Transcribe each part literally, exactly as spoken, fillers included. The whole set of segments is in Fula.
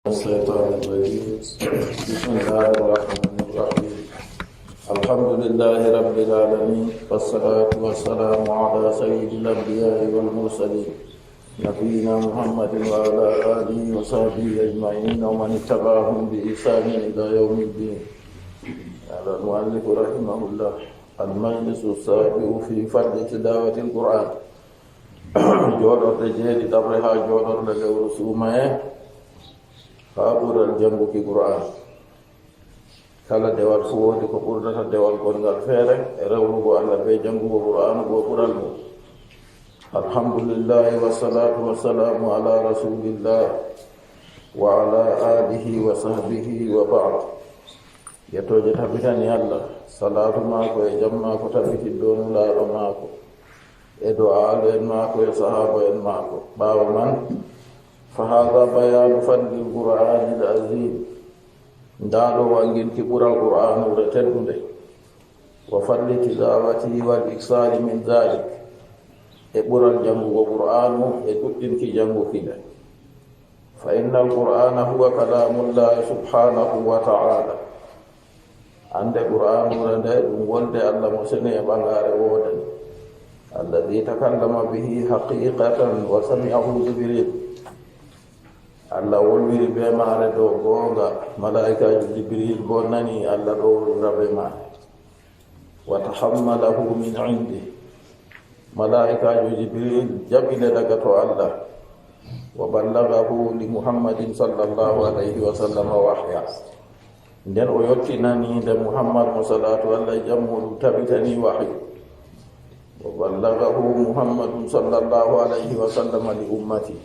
الشيطان الرجيم. بسم الله الرحمن الرحيم. الحمد لله رب العالمين، والصلاة والسلام على سيد الأنبياء والمرسلين، نبينا محمد وعلى آله وصحبه أجمعين ومن اتبعهم بإحسان إلى يوم الدين. قال المؤلف رحمه الله: المجلس السابع في فضل تلاوة القرآن. Jooɗorde jeeɗiɗaɓre haa jooɗorde lewru suumaye haa ɓural jannguki Qur'aan. Kala dewal fuu woodi ko ɓurdata dewal gonngal feere e rewrugo Allah bee janngugo Qur'aanu boo ɓural mum. Alhamdulillahi, wassalatu wassalamu ala rasulillah wa ala alihi wa sahbihi wa ba'd. Yettooje tabitani Allah, salaatu maako e jam maako tabitin dow nulaaɗo maako, e do'aale'en maako e sahaaba'en maako. Ɓaawo man, fa haadha bayaanu fadlil Qur'aanil aziim. Ndaa ɗo wanginki ɓural Qur'aanuure teddunde. Wa fadli tilaawatihi wal iksaari min daalik. E ɓural janngugo Qur'aanu e ɗuɗɗinki jannguki nde. Fa innal Qur'aana huwa kalaamullaahi subhaanahu wa ta'aala. Annde Qur'aanuure nde ɗum wolde Allah mo seni e ɓangaare woodani. Alladhii takallama bihi haqiiqatan wa sami'ahu Jibriil. Allah wolwiri bee maare dow goonga, malaa'ikaajo Jibriil boo nani Allah ɗo wolwira bee maare. Wa tahammalahu min indih. Malaa'ikaajo Jibriil jaɓi nde daga to Allah. Wa ballagahu li Muhammadin sallallahu alayhi wa sallam wahya. Nden o yottinani nde Muhammad mo salaatu Allah e jam muuɗum tabitani wahyu. Wa ballagahu Muhammadun sallallahu alayhi wa sallam li ummati.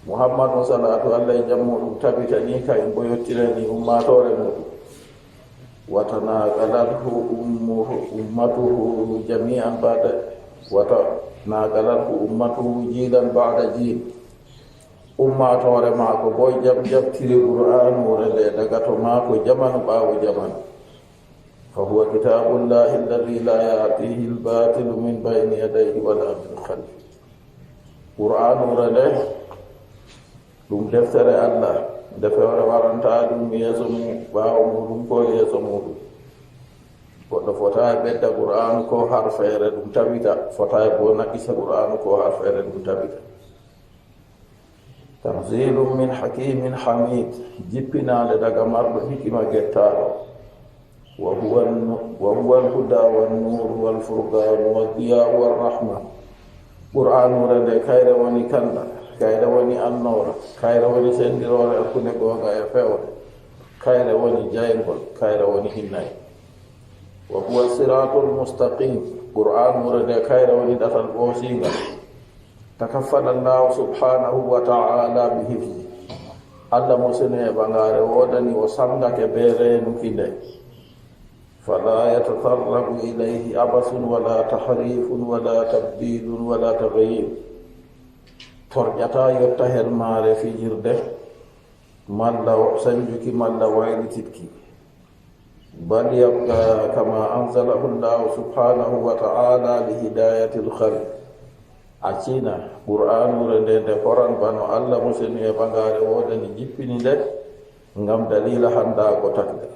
Muhammad mo salaatu Allah e jam muuɗum tabitani kayum boo yottinani ummaatoore muuɗum. Wa tanaqalathu ummuhu, ummatuhu jami'an ba'da, wa tanaqalathu ummatuhu jiilan ba'da jiil. Ummaatoore maako boo jam jaɓtiri Qur'aanuure nde daga to maako jamanu ɓaawo jamanu. Fa huwa kitaabullaahi alladhii laa ya'tiihi al-baatilu min bayni yadayhi wa laa min khalfih. Qur'aanuure nde ɗum deftere Allah, nde fewre warantaa ɗum yeeso mum, ɓaawo muuɗum koo yeeso muuɗum. Goɗɗo fotaay ɓedda Qur'aanu koo harfeere ɗum tabita, fotaay boo naqqisa Qur'aanu koo harfeere ɗum tabita. Tanziilun min hakiimin hamiid, jippinaande daga marɗo hikima gettaaɗo. Wa huwa nu-, wa huwa al-hudaa wan nuuru wal furqaanu wad diyaa'u war rahma. Qur'aanuure nde kayre woni kanda, kayre woni annoora, kayre woni senndiroore hakkunde goonga e fewre, kayre woni jayngol, kayre woni hinnay. Wa huwa siraatul mustaqiim. Qur'aanuure nde kayre woni ɗatal ɓoosiingal. Takaffala Allaahu subhaanahu wa ta'aala bi hifzi. Allah mo sene e ɓangaare woodani o samndake bee reenuki nde. Falaa yatatarrabu ilayhi abasun wala tahriifun wala tabdiilun wala taghyiir. Torƴataa yotta her maare fijirde, malla sanjuki, malla waylititki. Bal yabqa kama anzalahu Allahu subhanahu wa ta'ala li hidayatil khalq. A cina Qur'anuure nde, nde horan bano Allah mo seni e ɓangaare woodani jippini nde ngam dalila handaago tagɗe.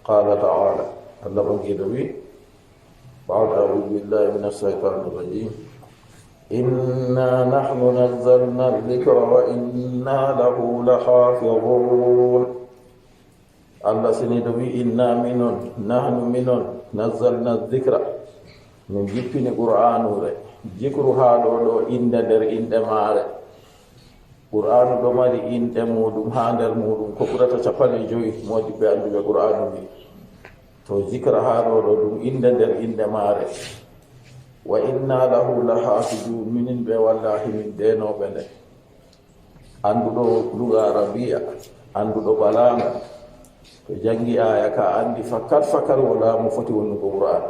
Qala ta'ala, Allah ɓangiiɗo wi, ba'da a'udhu billahi minash shaitanir rajim. Inna nahnu nazzalna dhikra wa inna lahu lahafizun. Allah seniiɗo wi, inna minon, nahnu minon, nazzalna dhikra. Min jippini Qur'anuure. Zikru haa ɗo, ɗo innde nder inɗe maare. Qur'aanu ɗo mari inɗe muuɗum haa nder muuɗum, ko ɓurata cappanɗe jowi moodiɓɓe annduɓe Qur'aanu wi. To zikra haa ɗo, ɗo ɗum innde nder inɗe maare. Wa inna lahu lahafizun, minin ɓe wallahi min deenooɓe nde. Annduɗo luga arabiya, annduɗo balaga, to jangi aya ka anndi fakat fakat wala mo foti wonnugo Qur'an.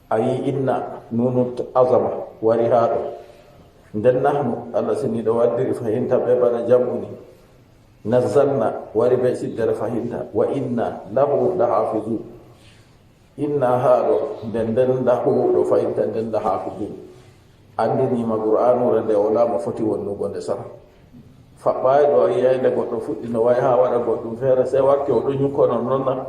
A yi inna, nunu azama wari haa ɗo. Nden nahnu, Allah seniiɗo waddiri fahinta be bana jam'u ni. Nazzalna wari be siddere fahinta. Wa inna lahu lahafizun. Inna haa ɗo, nden, nden lahu ɗo fahinta, nden lahafizun. Anndiniima Qur'anuure nde wala mo foti wonnugo nde sam. Faɓɓaay ɗo, yi'ay nde goɗɗo fuɗɗi no way haa waɗa goɗɗum feere, sey warti o ɗo ñukkono non na.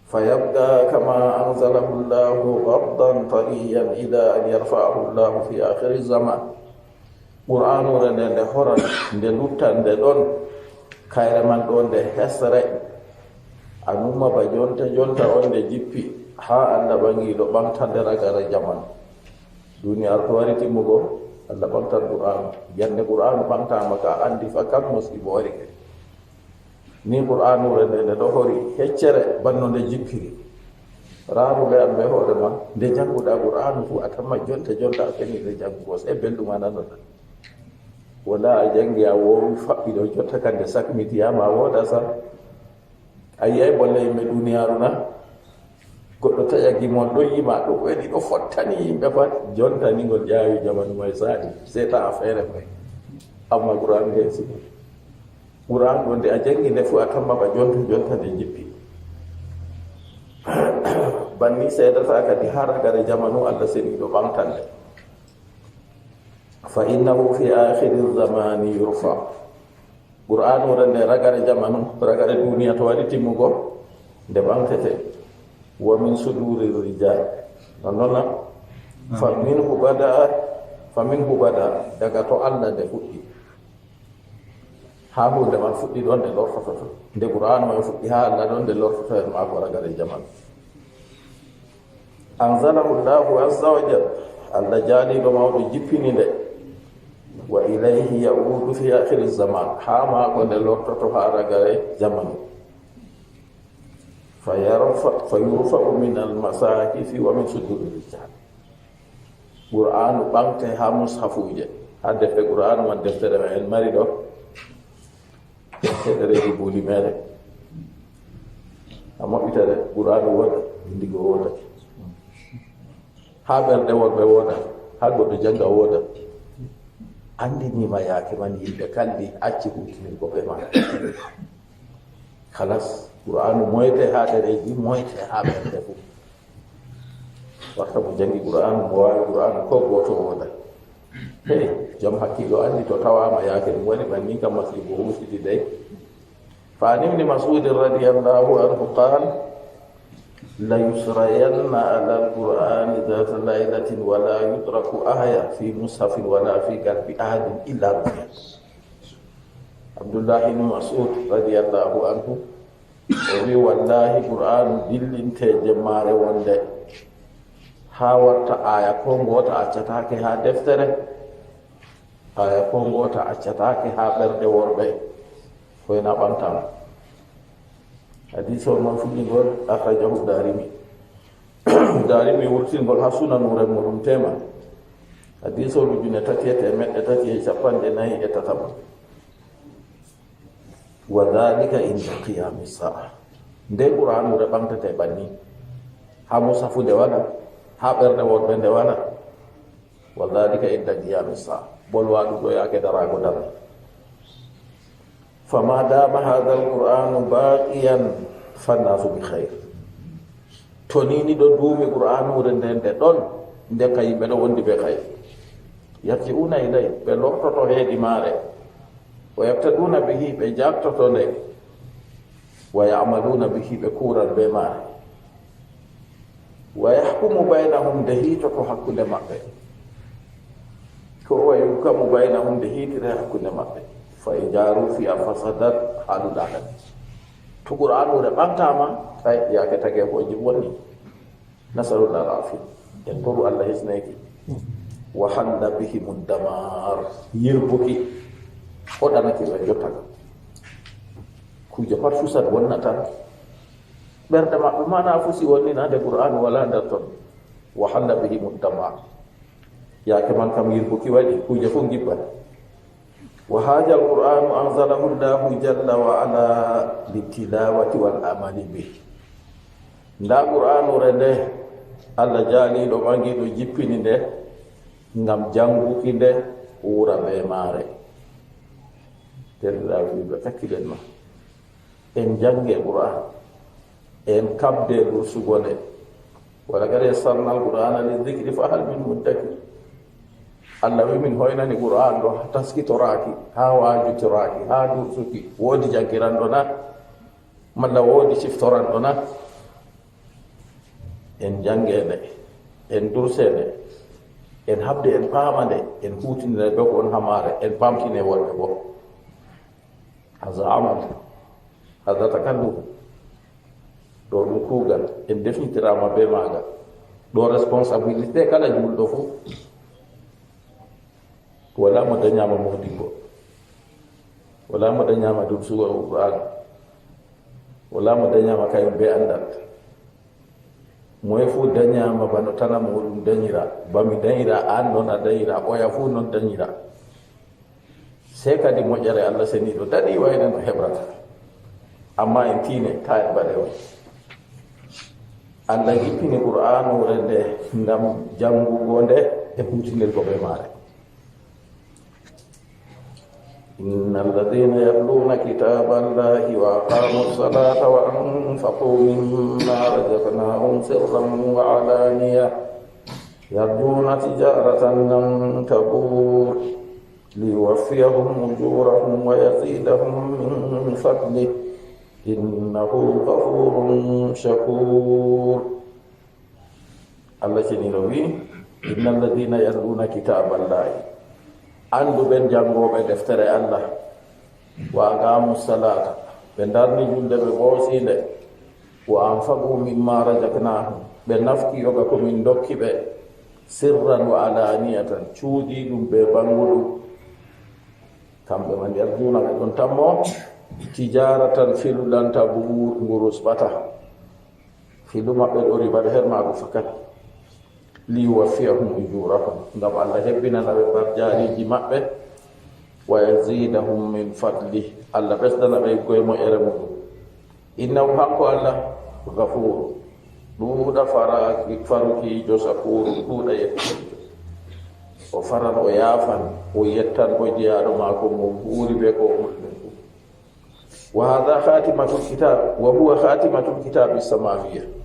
Fa yabqa kama anzalahu Allahu qardan tariyan ila an yarfa'ahu Allahu fi akhiri zaman. Qur'anuure nde, nde horan, nde luttan, nde ɗon, kayre man ɗo nde hesre. An umma ba jonta, jonta on nde jippi, haa Allah ɓangiiɗo ɓamta nde ragare jamanu. Duniyaaru to wari timmugo, Allah ɓamtan Qur'aanu. Jannde Qur'aanu ɓamtaama ka anndi fa kam mosiibo wari ke. Ni Qur'aanuure nde, nde ɗo hori heccere banno nde jippiri. Raaru ɓe an ɓe hoore ma, nde jannguɗa Qur'aanu fu, a tamma jonta, jonta a feni nde janngugo, sey belɗum a nanoɗa. Wala a janngi a woowi faɓɓi ɗo, jonta kande sakmitiyaama a wooda sa. A yi'ay bolle yimɓe duniyaaru na? Goɗɗo taƴa gimol ɗo yima, ɗo weli, ɗo fottani yimɓe pat. Jonta ni ngol ƴaawi jamanu may saali, sey ta a feere koy. Amma Qur'aanu he sigo. Qur'aanu ɗo nde a janngi nde fu a tamma ba jonta, jonta nde jippi. Banni seedata kadi haa ragare jamanu Allah seniiɗo ɓamtan nde. Fa innahu fi akhiri zamani yurfa. Qur'aanuure nde ragare jamanu, ragare duniya to waɗi timmugo, nde ɓamtete. Wa min suduri rijal. Non non na? Fa minhu bada, fa minhu bada, daga to Allah nde fuɗɗi. Haa huunde man fuɗɗi ɗon nde lortoto. Nde Qur'aanu man fuɗɗi haa Allah ɗon nde lortoto e maako ragare jamanu. Anzalahu Allahu azza wa jal. Allah jaaliiɗo mawɗo jippini nde. Wa ilayhi ya'udu fi akhiri zaman. Haa maako nde lortoto haa ragare jamanu. Fa yarfa, fa yurfa'u min al masahifi wa min suduri rijal. Qur'aanu ɓamte haa mushafuuje, haa defte Qur'aanu man deftere men en mari ɗo. Ɗereeji buuli meere. A maɓɓita de, Qur'aanu wooda, bindigo wooda. Haa ɓerɗe worɓe wooda, haa goɗɗo jannga wooda. Anndiniima yaake man yimɓe kaldi acci huutinirgo bee maare. Kalas, Qur'aanu moyte haa ɗereeji, moyte haa ɓerɗe fuu. Warta mo janngi Qur'aanu, mo waawi Qur'aanu, ko gooto wooda. Hey, jom hakkiilo anndi to tawaama yaake ɗum waɗi banni kam masiibo huusiti dey. Fa an Ibni Mas'udin radiyallahu anhu qaal, la yusrayanna ala al-Qur'ani dhata laylatin wa la yutraku aya fi mushafin wa la fi qalbi ahadin illa rufiyat. Abdullahi ibn Mas'ud radiyallahu anhu, o wi, wallahi, Qur'aanu dillinte jemmaare wonde haa warta aya ko ngoota accataake haa deftere, aya ko ngoota accataake haa ɓerɗe worɓe, koy na ɓamtaama. Hadiis on man fuɗɗingol, akhrajahu Daarimi. Daarimi wurtingol haa Sunanu remmo ɗum tema. Hadiis on ujune tati e teemeɗɗe tati e cappanɗe nayi e tataɓo. Wa dhalika inda qiyami sa'a. Nde Qur'aanu re ɓamtete banni. Haa musafu nde wala, haa ɓerɗe worɓe nde wala. Wa dhalika inda qiyami sa'a. Bolwa ɗum ɗo yaake daraago dara. Fama dama hadha al-Qur'anu baqiyan fannasu bi khayr. To ni ni ɗo duumi Qur'anuure nde, nde ɗon, nde ka yimɓe ɗo wondi ɓe kay. Yarji'una ilay, ɓe lortoto heedi maare. Wa yabtaduna bihi, ɓe jaɓtoto nde. Wa ya'maluna bihi, ɓe kuuran be maare. Wa yahkumu baynahum, nde hiitoto hakkunde maɓɓe. Ko wa yuhkamu baynahum, nde hiitire hakkunde maɓɓe. Fa in jaru fiha fasadat, haalu laakati. To Qur'anuure ɓamtaama, ay, yaake tageefooji bonni. Nasalullah al-afiya. En toru Allah hisnayki. Wa halla bihimu damar. Yirbuki. O ɗanake ɓe jotta. Kuuje pat fusat wonnata. Ɓerɗe maɓɓe mana fusi wonnina nde Qur'aanu wala nder ton. Wa halla bihimu damar. Yaake man kam yirbuki waɗi, kuuje fof ngibban. Wa haja al-Qur'anu anzalahu Allahu jalla wa ala litilawati wal amali bih. Nda Qur'anuure nde, Allah jaaliiɗo ɓangiiɗo jippini nde ngam janguki nde, wura be maare. Terniraaɓe ɓe takkiɗen ma. En jannge Qur'an, en kabde dursugo nde. Wa laqad yassarna al-Qur'ana lidh-dhikri fahal min muddakir. Allah wi min hoynani Qur'an ɗo taskitoraaki, haa waajutoraaki, haa dursuki. Woodi janngiranɗo na? Malla woodi siftoranɗo na? En jannge nde, en durse nde, en haɓde, en paama nde, en huutinira bee ko woni haa maare, en paamtine woɗɓe boo. Haza amal, haza takallufu. Ɗo ɗum kuugal, en defintiraama bee maagal. Ɗo responsabilité kala juulɗo fuu. Walaa mo dañaama moodibbo. Walaa mo dañaama dursugo Qur'aana. Walaa mo dañaama kayum bee anndal. Moye fuu dañaama bano tana muuɗum dañira, ba mi dañira, aan noon a dañira, oya fuu noon dañira. Sey kadi moƴƴere Allah seniiɗo daɗi wayde no heɓrata. Ammaa en tiine, taa en mbaɗe on. Allah jippini Qur'aanuure nde ngam janngugo nde e huutinirgo bee maare. إن الذين يتلون كتاب الله وأقاموا الصلاة وأنفقوا مما رزقناهم سرا وعلانية يرجون تجارة لن تبور ليوفيهم أجورهم ويزيدهم من فضله إنه غفور شكور. Allah seniiɗo wi, إن الذين يتلون كتاب الله, anndu ɓen janngooɓe deftere Allah, وأقاموا الصلاة, ɓe ndarni julde ɓe ɓoosi nde, وأنفقوا مما رزقناهم, ɓe nafki yoga ko min ndokki ɓe, سرا وعلانية, cuuɗiiɗum bee bannguɗum. Kamɓe man يرجون, ɓe ɗon tammo, تجارة, filu, لن تبور, ngu rusɓata. Filu maɓɓe ɗo riba ɗo her maagu fakat. ليوفيهم أجورهم, ngam Allah hebbinana ɓe mbarjaariiji maɓɓe. ويزيدهم من فضله, Allah ɓesdana ɓe iggo e moƴƴere muɗum. إنه, hakko Allah, غفور, ɗuuɗa faraaki, farukiijo, شكور, ɗuuɗa yettukiijo. O faran, o yaafan, o yettan boo jeyaaɗo maako mo buuri bee ko o mari ɗum. وهذا خاتمة الكتاب، وهو خاتمة الكتاب السماوية.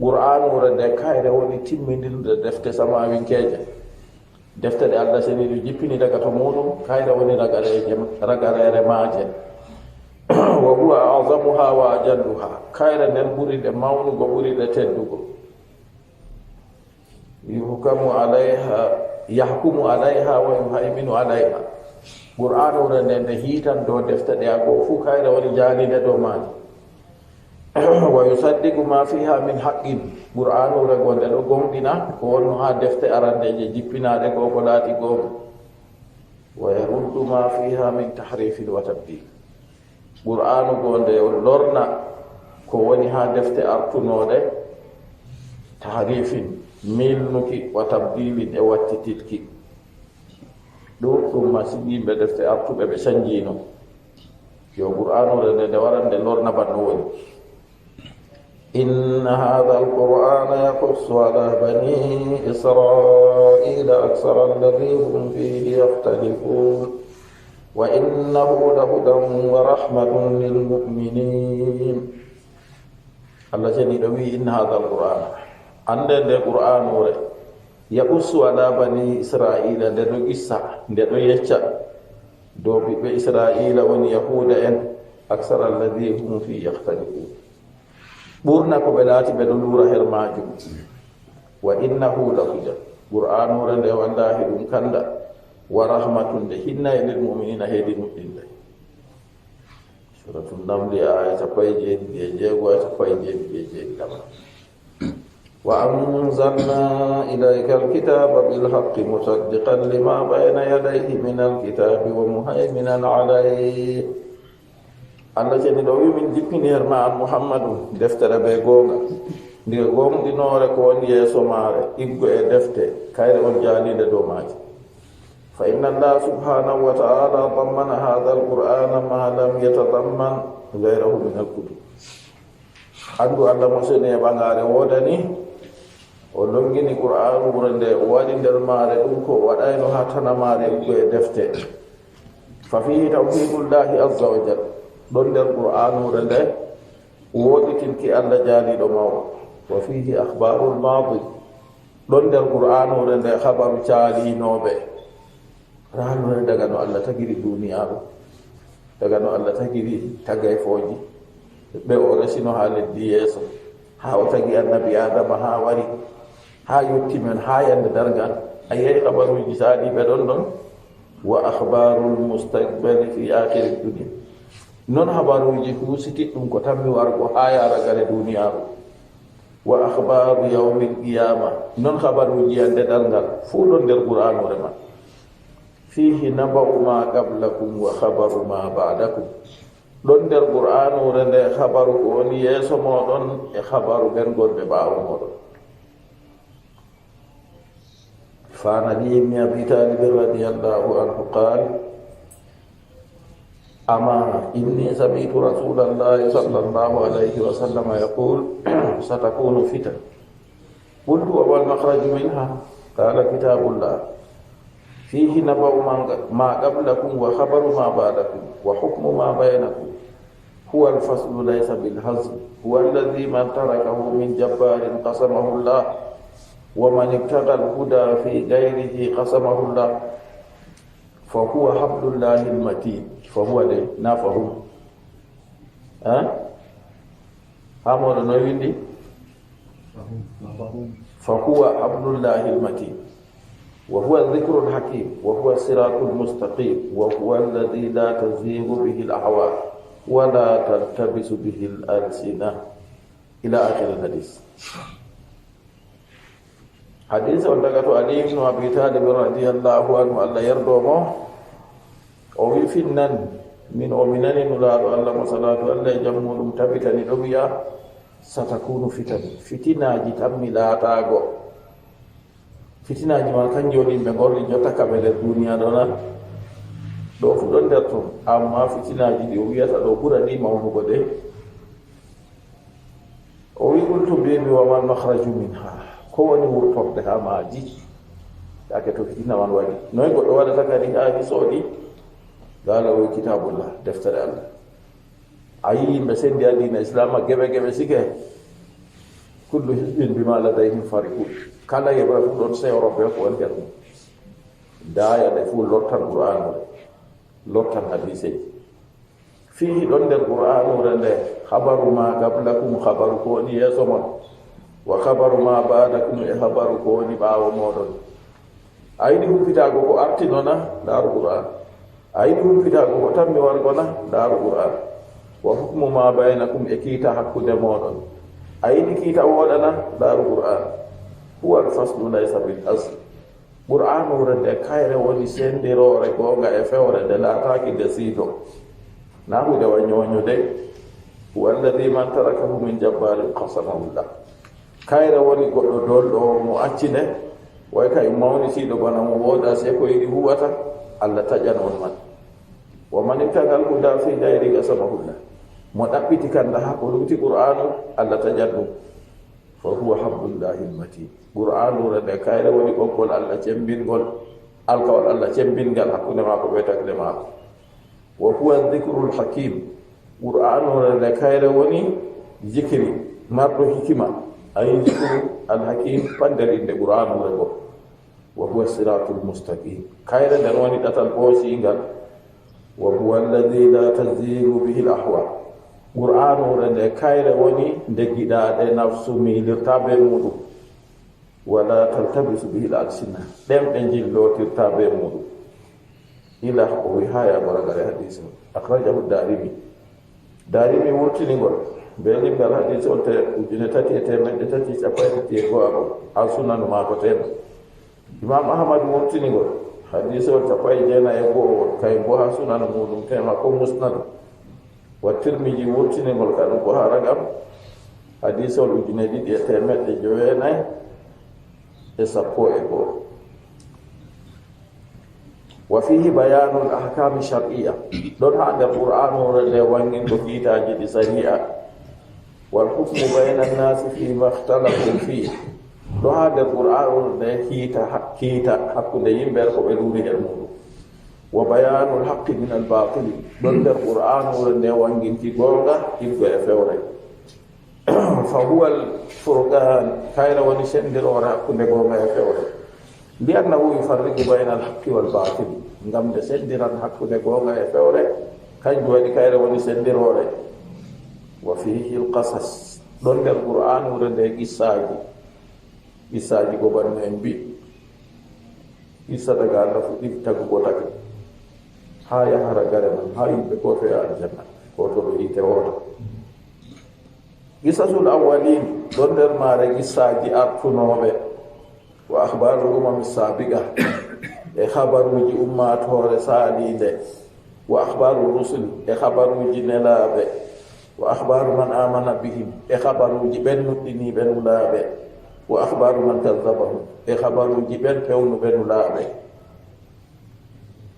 Qur'aanuure nde kayre woni timmindirde defte samawinkeeje. Defte ɗe Allah seniiɗo jippini daga to muuɗum, kayre woni ragareeje, ragareere maaje. وهو أعظمها وأجلها. Kayre nden ɓuri ɗe mawnugo, ɓuri ɗe teddugo. يحكم عليها، يحكم عليها ويهيمن عليها. Qur'aanuure nde, nde hiitan dow defte ɗe goo fuu, kayre woni jaaliinde dow maaje. ويصدق ما فيها من حق. Qur'aanuure goo nde ɗo gomɗina ko wonno haa defte arandeeje jippinaaɗe goo ko laati goonga. ويرد ما فيها من تحريف وتبديل. Qur'aanu goo nde lorna ko woni haa defte artunooɗe, تحريف, miilnuki, وتبديل, e wattititki. Ɗuuɗɗum masin yimɓe defte artuɓe ɓe canjiino. Yo Qur'aanuure nde, nde waran nde lorna bano woni. إن هذا القرآن يقص على بني إسرائيل أكثر الذي هم فيه يختلفون وإنه لهدى ورحمة للمؤمنين. Allah seniiɗo wi, إن هذا القرآن, annde nde Qur'aanuure, يقص على بني إسرائيل, nde ɗo qissa, nde ɗo yecca dow ɓiɓɓe Israa'iila, woni Yahuuda en, أكثر الذي هم فيه يختلفون. Ɓurna ko ɓe laati ɓe ɗo luura her maajum. وإنه لهدى. Qur'aanuure nde, wallaahi ɗum kannda, ورحمة, nde hinnay, للمؤمنين, heedi nuɗɗinɓe. Suuratul Namli, aaya cappanɗe jeeɗiɗi e jeego, aaya cappanɗe jeeɗiɗi e jeeɗiɗaɓa. وأنزلنا إليك الكتاب بالحق مصدقا لما بين يديه من الكتاب ومهيمنا عليه. Allah seniiɗo wi, min jippini her ma, an Muhammadu, deftere bee goonga, nde gomɗinoore ko woni yeeso maare, iggo e defte, kayre on jaaliinde dow maaje. فإن الله سبحانه وتعالى ضمن هذا القرآن ما لم يتضمن غيره من الكتب. Anndu Allah mo seni e ɓagaare woodani, o lonngini Qur'aanuure nde, o waɗi nder maare ɗum ko o waɗayno haa tana maare iggo e defte. ففيه توحيد الله عز وجل. Ɗon nder Qur'aanuure nde, woɗɗitinki Allah jaaliiɗo mawɗo. وفيه أخبار الماضي. Ɗon nder Qur'aanuure nde habaru caaliinooɓe. Raanore daga no Allah tagiri duniyaaru, daga no Allah tagiri tagayfooji, ɓe o resino haa leddi yeeso, haa o tagi annabi Aadama haa wari, haa yotti men, haa yande darngal. A yi'ay habaruuji saaliiɓe ɗon ɗon. Wa akhbarul mustaqbali fi akhiri dunya. Non habaruuji fuu sitiɗɗum ko tammi wargo haa yaara gale duniyaaru. Wa akhbaru yawmil qiyama. Non habaruuji yande darngal fuu ɗon nder Qur'aanure man. Fihi naba'u ma qablakum wa khabaru ma ba'dakum. Ɗon nder Qur'aanure nde habaru ko woni yeeso mooɗon e habaru ɓen gonɓe ɓaawo mooɗon. فعن علي بن أبي طالب رضي الله عنه قال: أما إني سمعت رسول الله صلى الله عليه وسلم يقول: ستكون فتن. قلت: وما المخرج منها؟ قال: كتاب الله، فيه نبأ من ق-، ما قبلكم وخبر ما بعدكم وحكم ما بينكم. هو الفصل ليس بالهزل. هو الذي من تركه من جبار قسمه الله، ومن ابتغى الهدى في غيره قسمه الله، فهو حبل الله المتين. فهو le, na fahum. Ha? Ha moɗo no windi? فهو حبل الله المتين، وهو الذكر الحكيم، وهو الصراط المستقيم، وهو الذي لا تزيغ به الأهواء ولا تلتبس به الألسنة. إلى آخر الحديث. Hadiis on daga to Ali ibnu Abi Talib radiyallahu anhu, Allah yardo mo, o wi, finnan min o mi nani Nulaaɗo Allah mo salaatu Allah e jam muɗum tabitani ɗo wi'a: satakunu fitan, fitinaaji tammi laataago. Fitinaaji man kanji woni yimɓe ngorli jotta kaɓe nder duniya ɗo na. Ɗo fu ɗon nder ton, amma fitinaaji ɗi o wi'ata ɗo ɓura ɗi mawnugo de. O wi, qultu, mbimi, wa mal makhraju minha, ko woni wurtorde ha maaji? Yaake to fitina man waɗi, noy goɗɗo waɗata kadi ha hisooɗi? Qala, o wi, kitabullah, deftere Allah. A yi yimɓe sendi ha diina Islam, geɓe geɓe sike. Kullu hizbin bima ladayhim farihun. Kala yeɓre fu ɗon sewro be ko woni nder mum. Daya ɗe fu lortan Qur'an, lortan hadiseji. Fihi, ɗon nder Qur'aanure nde, habaru ma qablakum, habaru ko woni yeeso mon, wa habaru ma ba'dakum, e habaru ko woni ɓaawo mooɗon. A yiɗi humpitaago ko artino na? Ndaaru Qur'aan. A yiɗi humpitaago ko tammi wargo na? Ndaaru Qur'aan. Wa hukmu ma baynakum, e kiita hakkunde mooɗon. A yiɗi kiita wooɗa na? Ndaaru Qur'aan. Huwa al-faslu laysa bil asl. Qur'aanure nde kayre woni sendiroore goonga e fewre, nde laataaki nde siito. Na huunde wa ñooño de. Huwa alladhi man tarakahu min jabbarin qasamahullah. Kayre woni goɗɗo dolɗo mo acci nde, way kay mawnitiiɗo bana mo wooda sey ko yiɗi huwata, Allah taƴan on man. Wa man ibtagal huda fi gayri qasamahullah. Mo ɗaɓɓiti kanda haa ko luuti Qur'aanu, Allah taƴan ɗum. Fa huwa hablullahi almatin. Qur'aanure nde kayre woni ɓoggol Allah cembingol, alkawal Allah cembingal hakkunde maako be tagde maako. Wa huwa dhikrul hakim. Qur'aanure nde kayre woni zikiri marɗo hikima. Ay dhikru alhakim, panndere innde Qur'aanure go. Wa huwa siratul mustaqim. Kayre nden woni ɗatal ɓoosingal. Wa huwa alladhi la tazigu bihi al ahwa. Qur'aanure nde kayre woni nde giɗaaɗe nafsu miilirta be muɗum. Wa la taltabisu bihi al alsina. Ɗemɗe njillotirta be muɗum. Ila o wi haa yaagoragare hadiisi on. Akhrajahu Darimi. Darimi wurtini ngol be limgal hadiisi on te ujune tati e teemeɗɗe tati e cappanɗe tati e go'aɓo haa sunanu maako teema. Imam Ahmad wurtini ngol hadiisi on cappanɗe jeenayi e go'o, kay bo haa sunanu muɗum teema ko musnadu. Wa Tirmiji wurtini ngol kadum bo haa ragam hadiisi on ujune ɗiɗi e teemeɗɗe joweenayi e sappo e go'o. Wa fihi bayanul ahkami shar'iyya. Ɗon haa nder Qur'aanure nde wanngingo kiitaaji ɗi sari'a. Wal hukmu bayna an-nasi fi ma ikhtalafu fi. Ɗon haa nder Qur'aanure nde kiita, kiita hakkunde yimɓe ko ɓe luuri e muɗum. Wa bayanul haqqi min al batili. Ɗon nder Qur'aanure nde wannginki goonga, iggo e fewre. Fa huwa al furqan, kayre woni sendiroore hakkunde goonga e fewre. Li annahu yufarriqu bayna al haqqi wal batil. ngam nde senndiran hakkunde goonga e fewre, kanjum waɗi kayre woni senndiroore. Wa fiihi l-qasas, ɗon nder Qur'anuure nde qissaaji. Qissaaji ko banno en mbi. Qissa daga Allah fuɗɗi tagugo taki. Haa yahara gare man, haa yimɓe ko feya aljanna, ko to ɓe yiite wooto. Qisasul awwalin, ɗon nder maare qissaaji artunooɓe. Wa akhbarul umami sabiqa, e habaruuji ummaatoore saaliinde. Wa akhbarur rusul, e habaruuji nelaaɓe. Wa akhbaru man amana bihim, e habaruuji ɓen nuɗɗiniiɓe nulaaɓe. Wa akhbaru man kazzabahum, e habaruuji ɓen pewnuɓe nulaaɓe.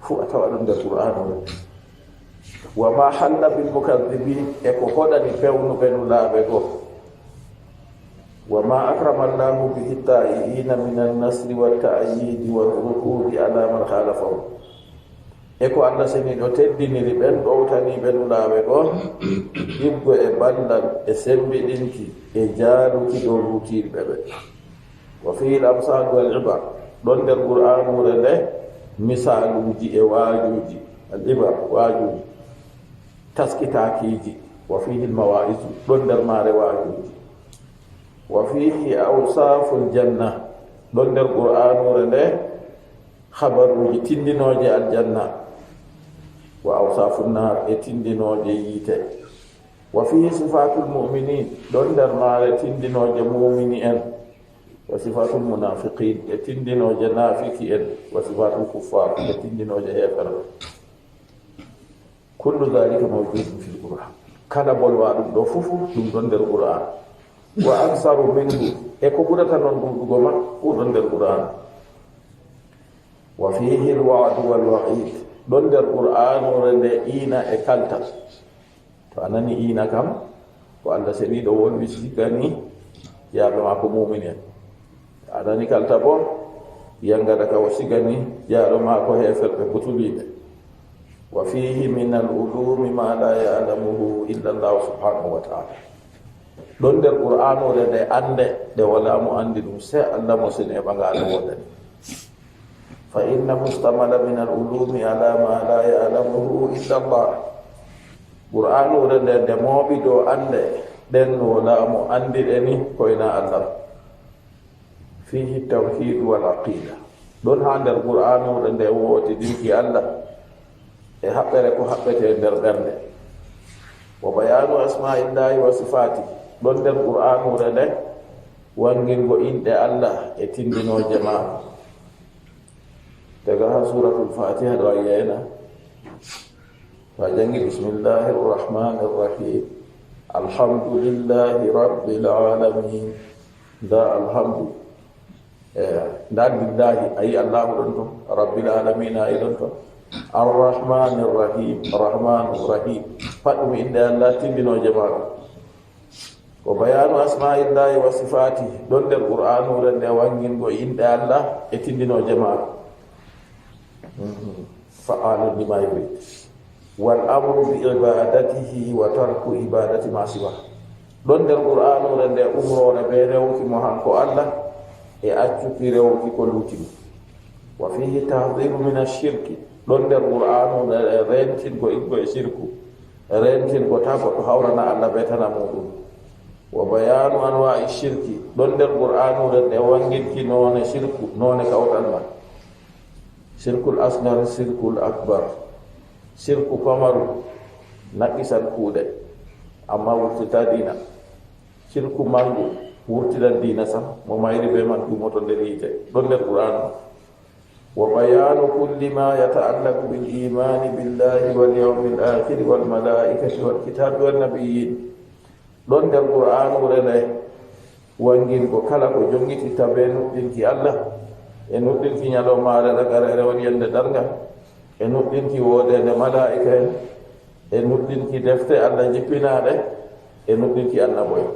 Fuu a tawa ɗum nder Qur'aanu on. Wa ma halla bil mukazzibin, e ko hoɗani pewnuɓe nulaaɓe goo. Wa ma akrama Allahu bihi ta'iina min an-nasri wa ta'yidi wa nuhudi ala man khalafahu. E ko Allah seniiɗo teddiniri ɓen ɗowtaniiɓe nulaaɓe goo, ɗiggo e ballal e sembiɗinki e jaaluki dow luutiiɓe ɓe. Wa fihi al-amsal wal ibar, ɗon nder Qur'anuure nde misaaluuji e waajuuji, al ibar, waajuuji, taskitaakiiji. Wa fihi al-mawa'izu, ɗon nder maare waajuuji. Wa fihi awsaful janna, ɗon nder Qur'anuure nde habaruuji tindinooje aljanna. Wa awsafun naar, e tindinooje yiite. Wa fihi sifatul mu'minin, ɗon nder maare tindinooje muumini en. Wa sifatul munafiqin, e tindinooje naafiki en. Wa sifatul kuffar, e tindinooje heeferɓe. Kullu dhalika mawjudun fil Qur'an. Kala bolwaaɗum ɗo fuu, ɗum ɗon nder Qur'an. Wa aktharu minhu, e ko ɓurata non ɗuuɗugo man, fuu ɗon nder Qur'an. Wa fihi al-wa'du wal wa'id, ɗon nder Qur'anuure nde iina e kaltal. To a nani iina kam, ko Allah seniiɗo wolwi sigani jiyaaɓe maako muumini en. A nani kalta boo, yangada ka o sigani jiyaaɓe maako heeferɓe butuliiɓe. Wa fihi min al-ulumi ma la ya'lamuhu illa Allah subhanahu wa ta'ala. Ɗon nder Qur'anuure nde annde, nde walaa mo anndi ɗum, sey Allah mo seni e ɓagaare woodani. Fa inna mustamala min al-ulumi ala ma la ya'lamuhu illa Allah. Qur'anuure nde, nde mooɓi dow annde ɗen, walaa mo anndi ɗe ni, ko hinaa Allah. Fihi tawhidu wal aqida. Ɗon haa nder Qur'anuure nde woodi ɗinki Allah e haɓɓere ko haɓɓete nder ɓernde. Wa bayanu asma'illahi wa sifati. Ɗon nder Qur'anuure nde wangingo inɗe Allah e tindinooje maako. Daga haa suratul Fatiha ɗo a yi'ayna. To a jangi, bismillahir rahmanir rahim. Alhamdulillahi rabbil alamin. Nda alhamdu. Eh, nda lillahi, a yi Allahu ɗon ton. Rabbil alamin, a yi ɗon ton. Arrahmanir rahim, rahmanur rahim. Pat ɗum inɗe Allah tindinooje maako. Ko bayanu asma'illahi wa sifati, ɗon nder Qur'anuure nde wangingo inɗe Allah e tindinooje maako. Mhm. Fa'alun lima yurid. Wal amru bi ibadatihi wa tarku ibadati ma siwa. Ɗon nder Qur'anuure nde umroore be rewuki mo hanko Allah e accuki rewuki ko lutti mo. Wa fihi tahdiru min ash-shirki. Ɗon nder Qur'anuure nde rentingo iggo e shirku. Rentingo taa goɗɗo hawrana Allah be tana muuɗum. Wa bayanu anwa'i shirki. Ɗon nder Qur'anuure nde wanginki noone shirku, noone kawtal man. Shirkul asgar, shirkul akbar. Shirku pamaru naqisan kuuɗe, amma wurtita diina. Shirku mangu wurtinan diina sam, mo mayri be man dumoto nder yiite. Ɗon nder Qur'anu. Wa bayanu kulli ma yata'allaqu bil imani billahi wal yawmil akhir wal malaikati wal kitabi wan nabiyyin. Ɗon nder Qur'anuure nde wangirgo kala ko jongititta be nuɗɗinki Allah, e nuɗɗinki nyalomaare ragare, rewani yande darngal, e nuɗɗinki woodende malaa'ika en, e nuɗɗinki defte Allah jippinaaɗe, e nuɗɗinki annabo'en.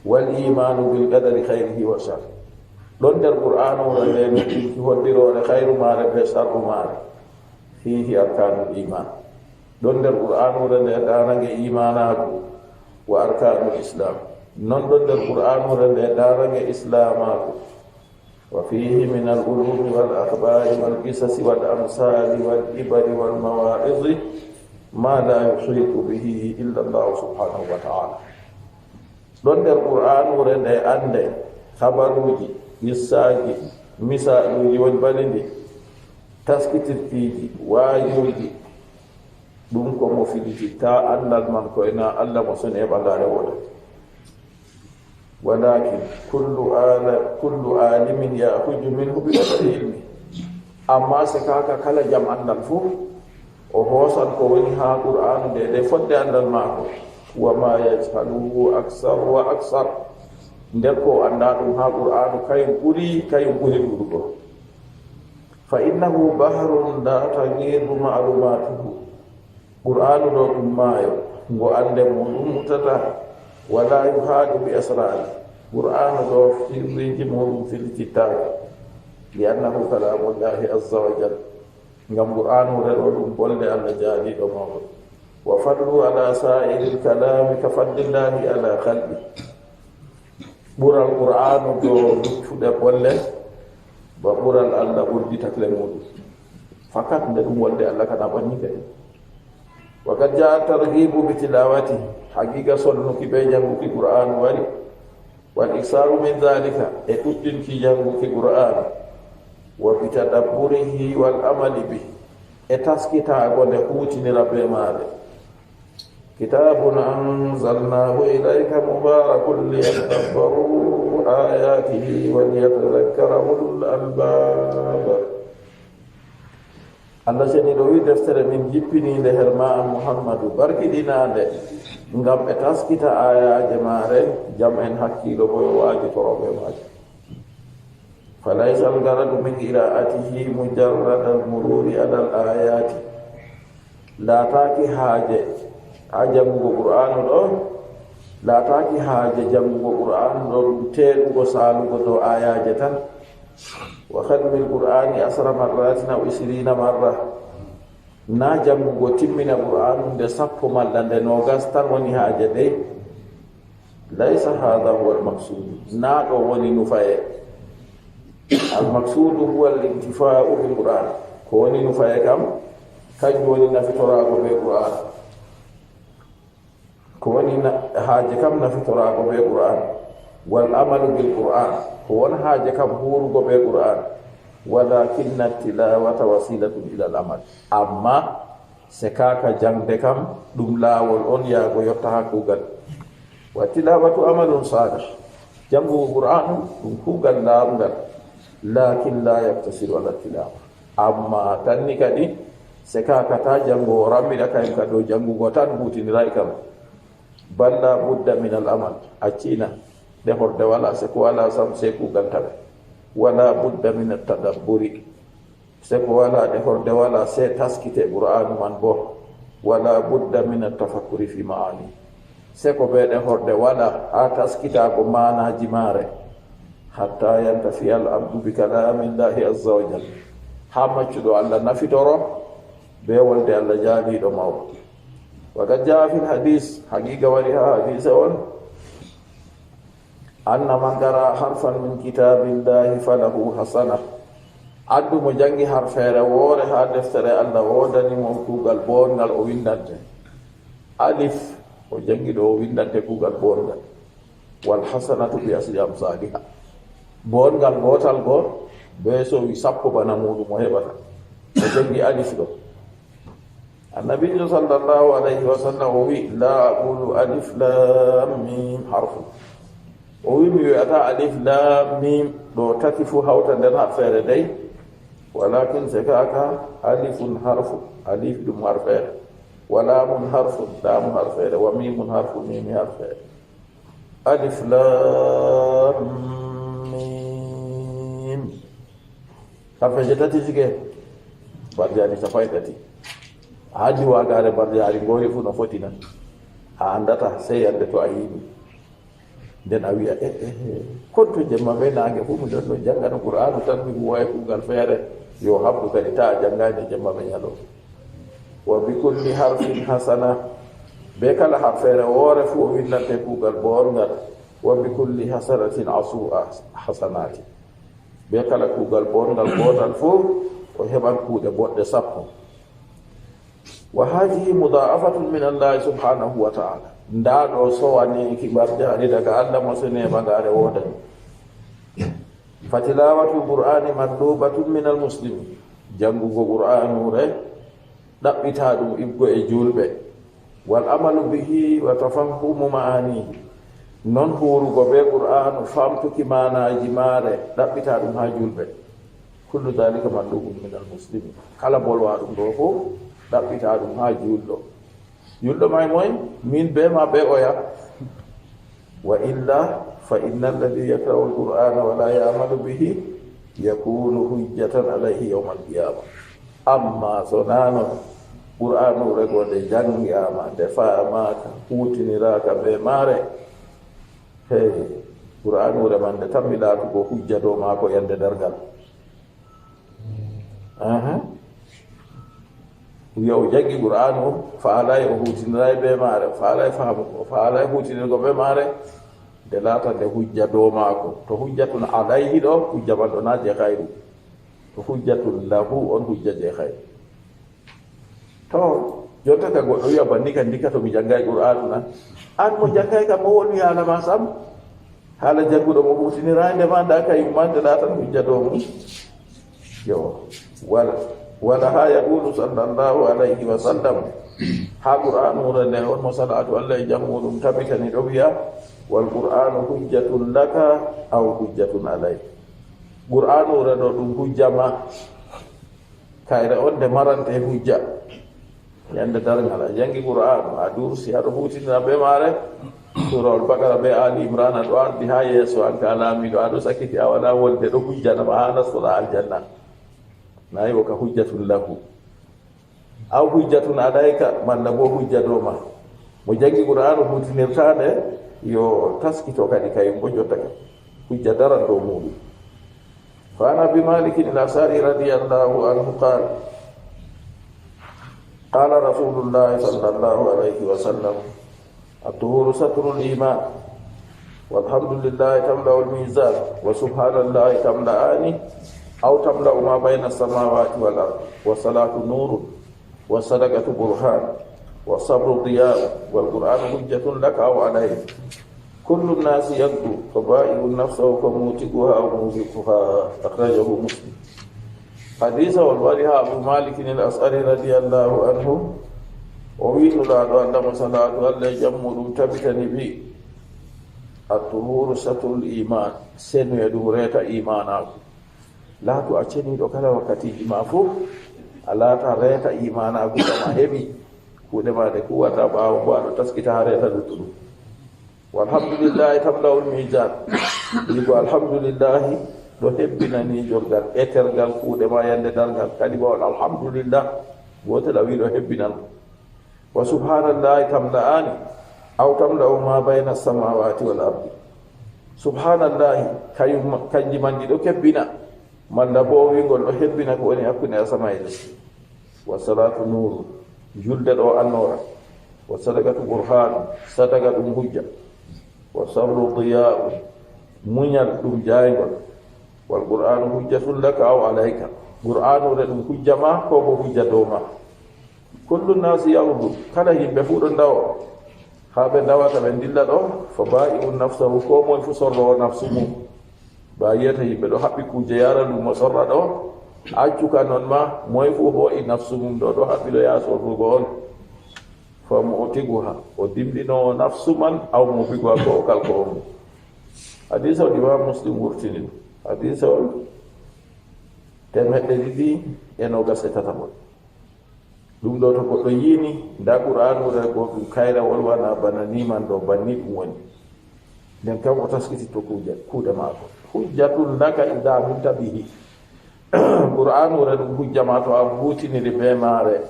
Wal imanu bil qadari khayrihi wa sharri. Ɗon nder Qur'anuure nde nuɗɗinki hoddiroore khayru maare be sharru maare. Fihi arkanul iman. Ɗon nder Qur'anuure nde darange imanaaku wa arkanul islam. Non ɗon nder Qur'anuure nde darange islamaaku. وفيه من العلوم والأخبار والقصص والأمثال والعبر والمواعظ ما لا يحيط به إلا الله سبحانه وتعالى. Ɗon nder Qur'aanure nde annde habaruuji, qissaaji, misaaluuji woni bali ndi, taskitirtiiji, waayuuji, ɗum ko mo filititta anndal man ko ena Allah mo soni e ɓagaare wooda. ولكن كل عال-، كل عالم يأخذ منه بقدر علمه. Amma sekaaka kala jam anndal fof, o hoosan ko woni haa Qur'aanu nde, nde fodde anndal maako. وما يجهله أكثر وأكثر. Nder ko o anndaa ɗum haa Qur'aanu, kayum ɓuri, kayum ɓuri ɗuuɗugo. فإنه بحر لا تغيض معلوماته. Qur'aanu ɗo ɗum maayo, ngo annde muuɗum muttataa, ولا يحاط بأسراره. Qur'aanu ɗo sirriiji muuɗum filitittaake, لأنه كلام الله عز وجل. Ngam Qur'aanure ɗo ɗum bolle Allah jaaliiɗo mawɗo. وفضله على سائر الكلام كفضل الله على خلقه. Ɓural Qur'aanu dow luttuɗe bolle, ba ɓural Allah ɓurdi takle muuɗum. Fakat nde ɗum wolde Allah kana ɓanni kadi. وقد جاء الترغيب بتلاوته. Haqiiqa sonnuki bee jannguki Qur'aanu wari. والإكثار من ذلك. E ɗuɗɗinki jannguki Qur'aanu. وبتدبره والعمل به. E taskitaago nde huutinira bee maare. كتاب أنزلناه إليك مبارك ليدبروا آياته وليتذكر أولو الألباب. Allah seniiɗo wi'i, deftere min jippini nde her ma an Muhammadu, barkiɗinaande, ngam ɓe taskita aayaaje maare, jam en hakkiilo boo yo waajitoro bee maaje. فليس الغرض من قراءته مجرد المرور على الآيات. Laataaki haaje haa janngugo Qur'aanu ɗo, laataaki haaje janngugo Qur'aanu ɗo ɗum teeɗugo saalugo dow aayaaje tan. وختم القرآن عشر مرات أو عشرين مرة. Na janngugo timmina Qur'aanu nde sappo malla nde noogas tan woni haaje dey. ليس هذا هو المقصود. Na ɗo woni nufaye. المقصود هو الانتفاع بالقرآن. Ko woni nufaye kam, kanjum woni nafitoraago bee Qur'aanu. Ko woni na-, haaje kam nafitoraago bee Qur'aanu. والعمل بالقرآن. Ko won haaje kam huurugo bee Qur'aanu. ولكن التلاوة وسيلة إلى العمل. Ammaa sekaaka jaŋde kam, ɗum laawol on yaago yotta haa kuugal. والتلاوة عمل صالح. Janngugo Qur'aanu ɗum kuugal laaɓngal. لكن لا يقتصر على التلاوة. Ammaa tan ni kadi, sekaaka taa janngo o rammiɗa kayum ka dow janngugo tan huutiniraay kam. بل لا بد من العمل. Accina, ɗe horde walaa, seko walaa sam, sey kuugal tawi. ولا بد من التدبر. Seko walaa, ɗe horde walaa, sey taskite Qur'aanu man boo. ولا بد من التفكر في معانيه. Seko bee ɗe horde walaa haa taskitaago maanaaji maare. حتى ينتفع العبد بكلام الله عز وجل. Haa maccuɗo Allah nafitoro bee wolde Allah jaaliiɗo mawɗo. وقد جاء في الحديث. Haqiiqa wari haa hadiise on. أن من قرأ حرفا من كتاب الله فله حسنة. Addu mo janngi harfeere woore haa deftere Allah, woodani mo kuugal booɗngal o winndante. Alif, o janngi ɗo o winndante kuugal booɗngal. والحسنة بعشر أمثالها. Booɗngal gootal go, bee soowi sappo bana muuɗum o heɓata. O janngi alif ɗo. Annabiijo sallallahu alayhi wa sallam o wi'i, "لا أقول ألف لام ميم حرف." O wi'i, "Mi wi'ataa alif laam miim ɗo tati fuu hawta nder harfeere dey." Walakin sekaaka, alifun harfu, alif ɗum harfeere. Wa laamun harfu, laamu harfeere. Wa miimun harfu, miimi harfeere. Alif laam miim. Harfeeje tati sike, barjaari sappo e tati. A addi waagaare barjaari ngoori fuu no foti na? A anndataa, sey yande to a yi'i ɗum. Nden a wi'a, "Eh, eh, eh, kon to jemma bee naange fuu mi ɗon ɗon janngano Qur'aanu tan, mi huuwaay kuugal feere." Yo haɓdu kadi, taa a janngaay nde jemma bee nyalawma. Wa bi kulli harfin hasana. Bee kala harfeere woore fuu o winnante kuugal boorngal. Wa bi kulli hasanatin asu-, a-, hasanati. Be kala kuugal bonngal gootal fof, o heɓan kuuɗe boɗɗe sappo. Wa haadihi mudaafatun min Allahi subhanahu wa taala. Ndaa ɗo sowaneeki mbarjaari daga Allah mo sene bagaare woodani. Fa tilaawatul Qur'aani matluubatun min al muslimi. Janngugo Qur'aanuure ɗaɓɓitaa ɗum ibgo e juulɓe. Wal amalu bihi wa tafahhumu ma'anihi. Non huurugo be Qur'aanu, famtuki maanaaji maare, ɗaɓɓitaa ɗum haa juulɓe. Kullu dhalika matlubun min al muslimi. Kala bolwa ɗum ɗo fof, ɗaɓɓitaa ɗum haa juulɗo. Juulɗo may moy? Min be ma be oya. Wa illa fa inna alladhi yaqra'u al-Qur'ana wa la ya'malu bihi yakunu hujjatan alayhi yawm al-qiyamah. Amma so naa non, Qur'anuure go nde janngaama, nde faamaaka, huutiniraaka be maare, hey, Qur'anuure man nde tammi laatugo hujja dow maako yande dargal. Aha. Wiya o janngi Qur'aanu, o faalay, o huutiniray be maare, o faalay faamugo, o faalay huutinirgo be maare, nde laata nde hujja dow maako. To hujjatun alayhi ɗo, hujja man ɗo na je khayru. To hujjatun lahu on hujja je khayru. To, jonta ka goɗɗo wiya banni kan ndika to mi janngay Qur'aanu na. An mo janngay ka mo woni haala ma sam? Haala jannguɗo mo huutiniraande ma, ndaa ka yummaande laatan hujja dow mum. Yo, wala, wala haa yaqulu sallallahu alayhi wa sallam. Haa Qur'aanu wuro nde on mo salaatu Allah e jam muɗum tabitani ɗo wiya, "Wal Qur'aanu hujjatun laka aw hujjatun alayk." Qur'aanu wuro ɗo ɗum hujja ma. Kayre on nde marante hujja. Yande darngal, a janngi Qur'aanu, a dursi, aɗo huutinira be maare. Suurawol Baqara be Ali Imran ɗo ardi haa yeeso an ka laamiiɗo, aɗo sakiti, a wala wolde ɗo hujjana ma haa nastora aljanna. Nayi o ka hujjatun lahu. Aw hujjatun alayka, malla bo hujja dow ma. Mo janngi Qur'aanu huutinirtaa nde, yo taskito kadi kayum bo jottake. Hujja daran dow muuɗum. Fa an Abi Malikin al-Ash'ari radiyallahu anhu qaal, qaala Rasulullahi sallallahu alayhi wa sallam, "At-tuhuru satrul iman, walhamdulillahi tamla'ul mizan, wa subhanallahi tamla'ani, aw tamla'u ma bayna as-samawati wal ard, wa salatu nurun, wa sadaqatu burhan, wa sabru diya'un, wal Qur'anu hujjatun laka aw alayk." Kullu nnasi yaghdu, fa ba'i'u nafsahu fa mu'tiquha aw mubiquha. Akhrajahu Muslim. Hadiisa on wari haa Abu Malikin al-Ash'ari radiyallahu anhu. O wi'i Nulaaɗo Allah mo salaatu Allah e jam muɗum tabitani wi, "At-tuhuru satrul iman." Senuye ɗum reeta imaanaaku. Laatu a ceniiɗo kala wakkatiiji ma fof, a laata reeta imaanaaku kam a heɓi. Kuuɗe ma ɗe kuwata ɓaawo ngo aɗo taskita haa reeta luttuɗum. Walhamdulillahi tamla'ul mizan. Wi'ugo alhamdulillahi ɗo hebbina miijorgal, etergal kuuɗe ma yande darngal. Kadi bo alhamdulillah, gootel a wi'i ɗo hebbina. Wa subhanallahi tamla'ani, aw tamla'u ma bayna samawati wal ardi. Subhanallahi, kayum, kanji man ɗi ɗo kebbina. Malla bo o wi'ugol ɗo hebbina ko woni hakkunde asama e lesdi. Wa salatu nuru, julde ɗo annoora. Wa sadaqatu burhanu, sadaqa ɗum hujja. Wa sabru diya'u, muñal ɗum jayngol. Wal Qur'anu hujjatun laka aw alayka. Qur'anu re ɗum hujja ma, ko bo hujja dow ma. Kullu nasi yaghdu, kala yimɓe fuu ɗo ndawo. Haa ɓe ndawata ɓe ndilla ɗo, fa ba'i'u nafsahu, ko moy fuu sorrowo nafsu mum. Ba yiyata yimɓe ɗo haɓɓi kuuje yara lumo sorra ɗo, accu ka non ma, moy fuu hoo'i nafsu mum ɗo, ɗo haɓɓi ɗo yaa sorrugo on. Fa mu'tiquha, o dimɗinoowo nafsu man, aw mubiquha, ko o kalko on. Hadiisa on Imam Muslim wurtini ɗum. Hadiisa on teemeɗɗe ɗiɗi e noogas e tataɓol. Ɗum ɗo to goɗɗo yiini, nda Qur'anuure go ɗum kayrawol wona bana ni man ɗo, banni ɗum woni. Nden kam o taskititto kuuje, kuuɗe maako. Hujjatun laka idha amilta bihi. Qur'anuure ɗum hujja ma to a huutiniri be maare.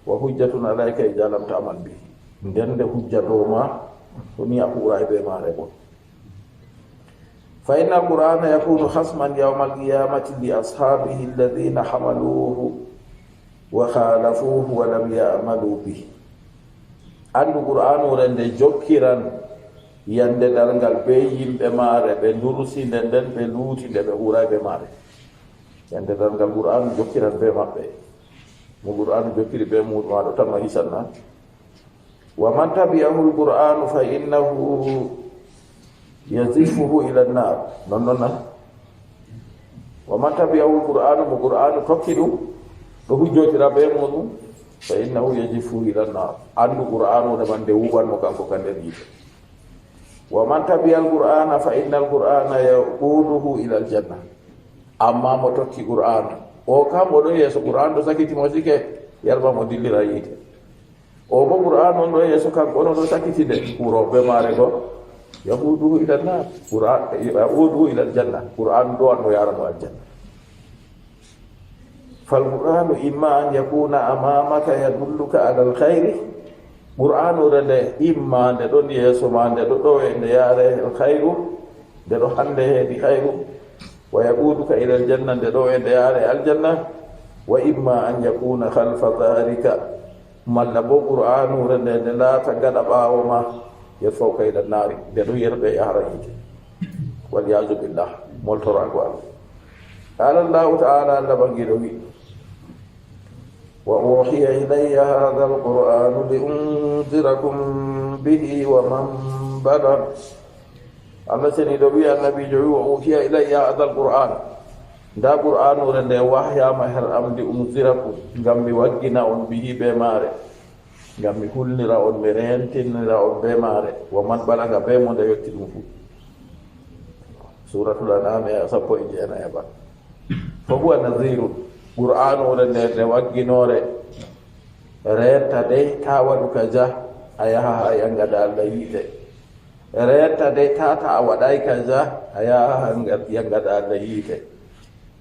Wa hujjatun alayka idha lam ta'mal bihi. Nden nde hujja dow ma, to ni a huuray be maare bo. Fa inna al-Qur'ana yakunu khasman yawma al-qiyamati li ashabihi alladhina hamaluhu wa khalafuhu wa lam ya'malu bihi. Anndu Qur'anuure nde jokkiran yande darngal be yimɓe maare, ɓe ndurusi nde nden, ɓe luuti nde, ɓe huuray be maare. Ende darngal Qur'aanu jokkiran bee maɓɓe. Mo Qur'aanu jokkiri bee muuɗum, a ɗo tamma hisan na? Wa man tabi'ahu al-Qur'aanu fa innahu yazifuhu ila an-naar. Non, non na? Wa man tabi'ahu al-Qur'aanu, mo Qur'aanu tokki ɗum, ɗo hujjotira bee muuɗum, fa innahu yazifuhu ila an-naar. Anndu Qur'aanu wonde man nde wuɓan mo kanko ka nder yiite. Wa man tabi'a al-Qur'aana fa inna al-Qur'aana yaquuduhu ila al-janna. Amma mo tokki Qur'aanu, o kam o ɗo yeeso Qur'aanu ɗo sakiti mo sike, yarba mo dillira yiite. O bo Qur'aanu on ɗo yeeso kanko on ɗo sakiti nde, wuro be maare go, yaquuduhu ila an-naar. Qur'aan, yaquuduhu ila al-janna. Qur'aanu ɗo an ɗo yara mo aljanna. Fal Qur'aanu imma an yakuuna amaamaka yadulluka ala al-khayri. Qur'aanu re nde imma nde ɗon yeeso ma, nde ɗo ɗo e nde yaare al-khayru, nde ɗo hande heedi khayru. Wa yaquuduka ila al-janna, nde ɗo e nde yaare aljanna. Wa imma an yakuuna khalfa dhalika. Malla bo Qur'aanu re nde, nde laata gaɗa ɓaawo ma, yadfa'uka ila an-naari, nde ɗo yerɓe yahra yiite. Wal iyaazu billah, moltoraago Allah. Qaala Allahu ta'ala, Allah Bangiiɗo wi, wa uhiya ilayya hadha al-Qur'aanu li unzirakum bihi wa man balagh. Allah Seniiɗo wi, Annabiijo wi, wa uhiya ilayya hadha al-Qur'aan. Nda Qur'aanu re nde wahyaama her am, li unzirakum, ngam mi waggina on bihi be maare. Ngam mi hulnira on, mi reentinira on be maare. Wa man balagha, be mo nde yotti ɗum fu. Suuratul An'aam, aya sappo e jeenayi e ba. Fa huwa nadhiirun. Qur'aanu re nde, nde wagginoore. Reenta de, taa waɗu ka jah, a yaha haa yaŋgada Allah yiite. Reenta de, taa, taa a waɗaay ka jah, a yaha haa yaŋgada Allah yiite.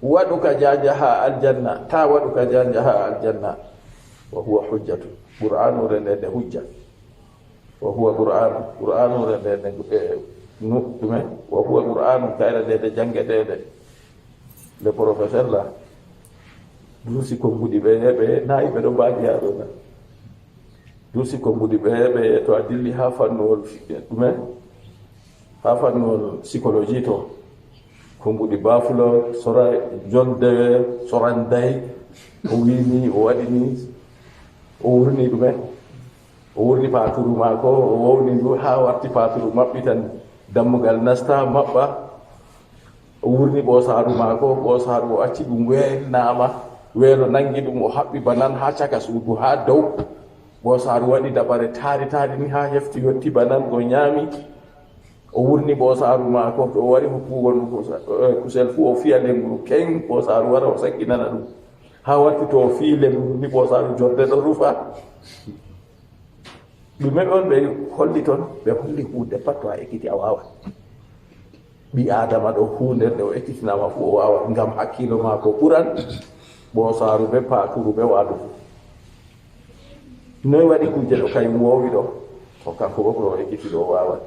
Waɗu ka jah, njaha aljanna, taa waɗu ka jah, njaha aljanna. Wa huwa hujjatu. Qur'aanu re nde, nde hujja. Wa huwa Qur'aanu. Qur'aanu re nde, nde, eh, nu-, ɗume? Wa huwa Qur'aanu, kayre nde, nde janngeteede. Le professeur la, dursi konnguɗi ɓe, ɓe nayi ɓe ɗo mbaagi haa ɗo na. Dursi konnguɗi ɓe, ɓe to a dilli haa fannuwol fi-, ɗume? Haa fannuwol psychologie to. Konnguɗi baafulo, sora jolde, soranday, o wiini, o waɗini, o wurni ɗume? O wurni paaturu maako, o wowni ndu haa warti paaturu maɓɓitan dammugal nasta maɓɓa. O wurni ɓoosaaru maako, ɓoosaaru o acci ɗum weennaama, weelo nanngi ɗum, o haɓɓi banan haa caka suudu, haa dow. Ɓoosaaru waɗi dabare taari taari ni haa hefti yotti banan, o nyaami. O wurni ɓoosaaru maako, to o wari hokkugo ndu kusa-, eh, kusel fuu, o fiya lenguru keŋ, ɓoosaaru wara, o sakkinana ɗum. Haa warti to o fiyi lenguru ni, ɓoosaaru jorde ɗon rufa. Ɗume on ɓe holli ton? Ɓe holli huunde pat to a ekkiti a waawan. Ɓii Aadama ɗo huunde nde o ekkitinaama fuu o waawan, ngam hakkiilo maako ɓuran ɓoosaaru be paaturu be waadu fuu. Noy waɗi kuuje ɗo kayum woowi ɗo? To kanko bo ko o ekkiti ɗo o waawan.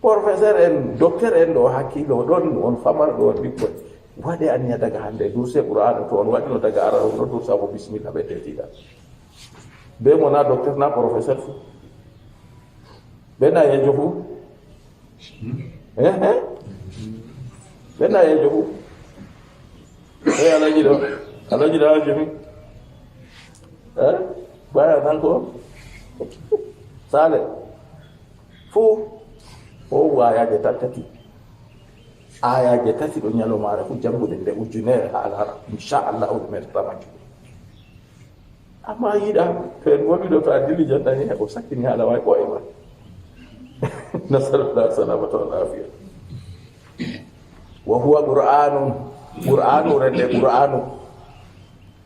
Professeur en, docteur en ɗo hakkiilo ɗon, on famarɓe, on ɓikkoy. Waɗe anniya daga hannde, durse Qur'aanu to on waɗino daga aran, on ɗo dursa mo bismillah ɓe teetiɗa. Be mo na docteur na professeur fu. Be na yeejo fu. Eh, eh. Be na yeejo fu. Eh, Alhaji ɗo. Alhaji ɗo ha jomi. Eh? Baya nan ko? Sale. Fu. O waya de tattati. Ayaaje tati ɗo nyalomaare fu janngude nde ujunere haa alarba. Inchallah, o ɗum metata majjum. Amma yiɗa, to en woni ɗo, to a dilli jannani, o sakkini haala waay ɓooye ma. Nasalullah salamata wal afiya. Wa huwa Qur'anun. Qur'anu rende Qur'anu.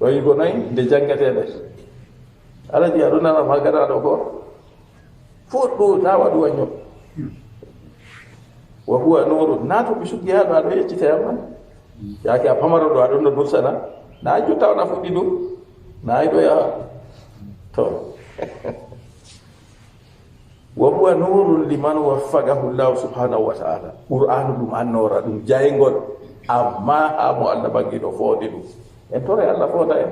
Ɗo yigo noy nde janngetee nde. Alhaji, aɗo nana magana ɗo ko? Fuɗɗu, na waɗu wanyo. Wa huwa nuru. Na to mi suggi haa ɗo aɗo yeccita yam man. Yaake a pamaro ɗo aɗon no dursana. Na jotta on a fuɗɗi ɗum. Na ay ɗo yaha. To. Wa huwa nurun liman waffaqahu Allahu subhanahu wa ta'ala. Qur'anu ɗum annoora, ɗum jayngol. Amma haa mo Allah bangiɗo foondi ɗum. En tore Allah foonda en.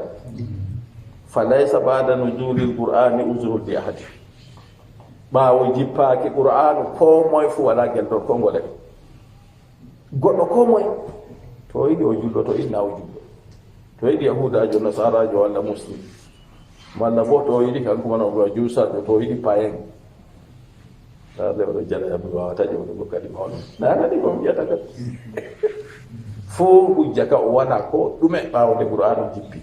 Fa laysa ba'da nuzulil Qur'ani uzrun li ahadin. Ɓaawo jippaaki Qur'aanu, koo moye fuu walaa gel ɗon konngol e. Goɗɗo koo moye. To To yiɗi o julɗo, to yiɗi na o julɗo. To yiɗi yahuudaajo, nasaaraajo walla muslim. Malla bo to yiɗi kanko mana o juusaajo, to yiɗi payen. Nde oɗo jaɗa yam mi wawata ƴewde ko kadi mawɗo. Na kadi ko mi ƴetta kadi. Fof hujja ka o wala ko ɗume ɓaawo nde Qur'aanu jippi.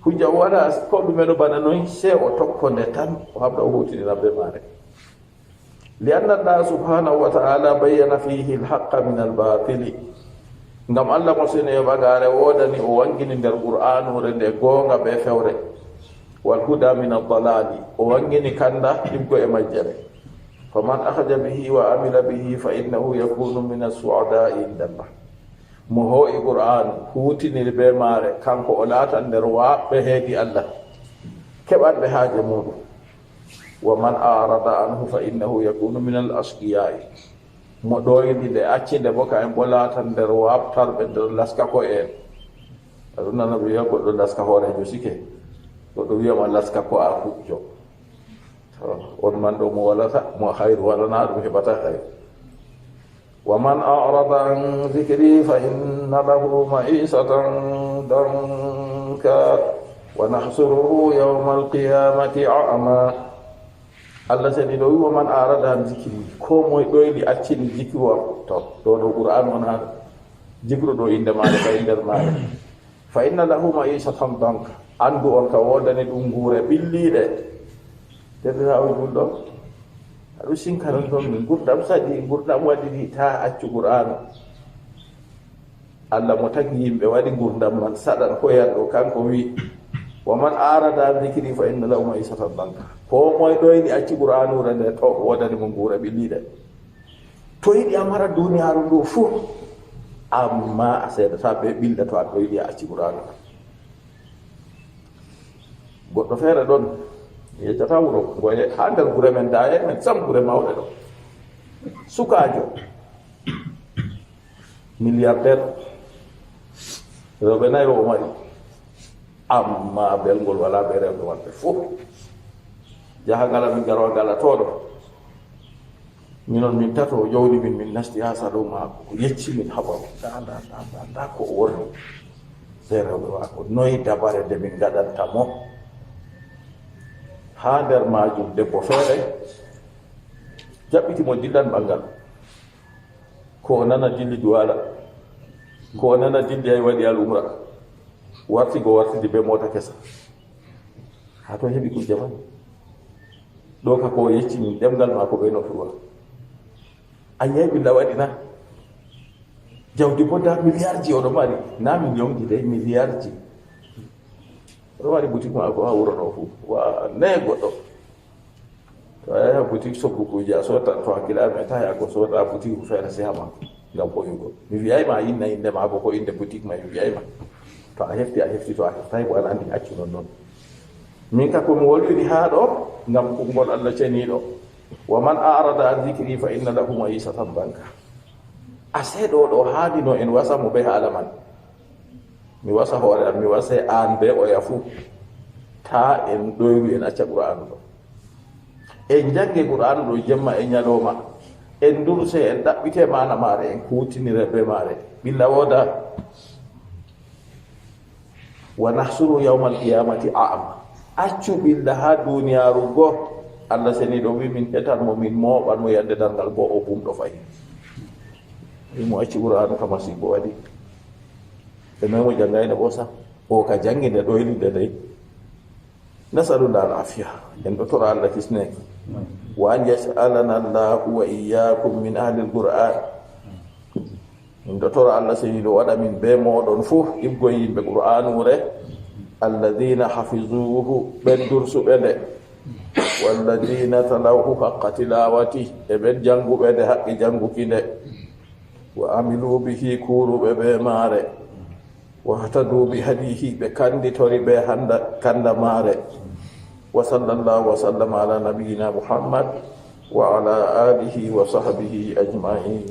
Hujja o wala ko ɗume no bana noy, se o tokko nde tan, o haɓda o hutinira be maare. Li anna Allah subhanahu wa ta'ala bayyana fihi al-haqqa min al-batili. Ngam Allah mo seni e ɓagaare woodani, o wangini nder Qur'aanure nde goonga be fewre. Wal huda min ad-dalali, o wangini kanda hibgo e majjere. Faman akhadha bihi wa amila bihi fa innahu yakunu min as-su'ada'i inda Allah. Mo hoo'i Qur'aanu, huutiniri be maare, kanko o laatan nder waaɓɓe heedi Allah, keɓanɓe haaje muuɗum. Wa man a'rada anhu fa innahu yakunu min al-ashqiya'i. Mo ɗoyni nde, acci nde bo, kayen bo laatan nder waaɓtarɓe, nder laskako'en. Aɗo nana ɓe wi'a goɗɗo laska hooreejo sike, goɗɗo wi'a ma laska ko a huɓjo. To, on man ɗo mo walata, mo hayru walana ɗum heɓata hayru. Wa man a'rada an dhikri fa inna lahu ma'ishatan danka wa nahshuruhu yawmal qiyamati a'ma. Allah seni ɗo wi, wa man a'rada an dhikri, ko moy ɗoyni accini zikru am, to, ɗo ɗo Qur'an on ha zikru ɗo inde maare, ka nder maare. Fa inna lahu ma'ishatan danka. Andu on ka woodani ɗum nguure ɓilliiɗe. Tedduɗaa o julɗo, aɗo sinkara ɗon min ngurdam saɗi, ngurdam waɗi ni, ta accu Qur'aanu. Allah mo tagi yimɓe waɗi ngurdam man saɗan ko yanɗo, kanko wi, wa man a'rada an dhikri fa inna lahu ma'ishatan danka. Ko moy ɗoyni acci Qur'aanure nde, to woodani mo nguure ɓilliiɗe. To yiɗi a mara duniyaaru ndu fuu, amma a seedata be ɓilla to a ɗo yiɗi a acci Qur'aanu. Goɗɗo feere ɗon, yeccata wuro, ngoye haa nder gure men, daaye men sam gure mawɗe ɗo. Sukaajo, milliardaire, rewɓe nayo o mari. Amma belgol wala be rewɓe maɓɓe fof. Jahangal amin garwa ngal a tooɗo. Minon min tato o ƴowni min, min nasti haa salon maako. O yecci min habaru. Nda, nda, nda, nda, nda ko o woni. Be rewɓe maako. Noy dabare nde min ngaɗanta mo? Haa nder maajum debbo feere jaɓɓiti mo dillan ɓanngal. Ko o nana dilli Duwala. Ko o nana dilli ay waɗi al umra. Warti go wartidi be mota kesa. Haa to heɓi kujje man. Ɗo ka ko o yecci min ɗemngal maako ɓe no furwa. A yiyay ɓilla waɗi na? Jawdi bo nda miliyarji oɗo mari. Na miliyonji dey, miliyarji. Oɗo mari butik maako haa wuro ɗo fuu. Wa ne goɗɗo. To a yaha butik soggu kuuje a soota, to a kilomètre a yaha ko soota butik feere seha ma ngam hoyugo. Mi wiyay ma inna innde maako ko innde butik ma, mi wiyay ma. To a hefti, a hefti, to a heftaay bo, an anndi accu non non. Min ka ko mi wolwini haa ɗo ngam konngol Allah ceniiɗo. Wa man a'rada an dhikri fa inna lahu ma'ishatan danka. A seeɗo ɗo haani no en wasa mo be haala man. Mi wasa hoore am, mi wasa aan be oya fuu. Taa en ɗoyru en acca Qur'aanu ɗo. En njannge Qur'aanu ɗo jemma e nyalooma. En ndurse, en ɗaɓɓite maana maare, en kuutinire be maare. Ɓilla wooda. Wa nahsuru yawmal qiyamati a'ma. Accu ɓilla haa duniyaaru go. Allah seniiɗo wi min hetan mo, min mooɓan mo yande darngal bo o bumɗo fahin. Wi mo acci Qur'aanu ka masiibo waɗi. Ɓe noy mo janngayno ɓoosa? O ka janngi nde ɗoyli nde dey. Nasalullah al afiya. En ɗo tora Allah kisneeki. Wa an yaj'alana Allahu wa iyyakum min ahli al-Qur'an. Min ɗo tora Allah seniiɗo waɗa min be mooɗon fuu ibgo yimɓe Qur'aanure. Alladhina hafizuhu, ɓen dursuɓe nde. Walladhina talawhu haqqa tilawati, e ɓen jannguɓe nde haqqi jannguki nde. Wa amilu bihi, kuuruɓe be maare. Wahtadu bi hadihi, ɓe kanditori be handa, kanda maare. Wa sallallahu wa sallama ala nabiyyina Muhammad wa ala alihi wa sahbihi ajma'in.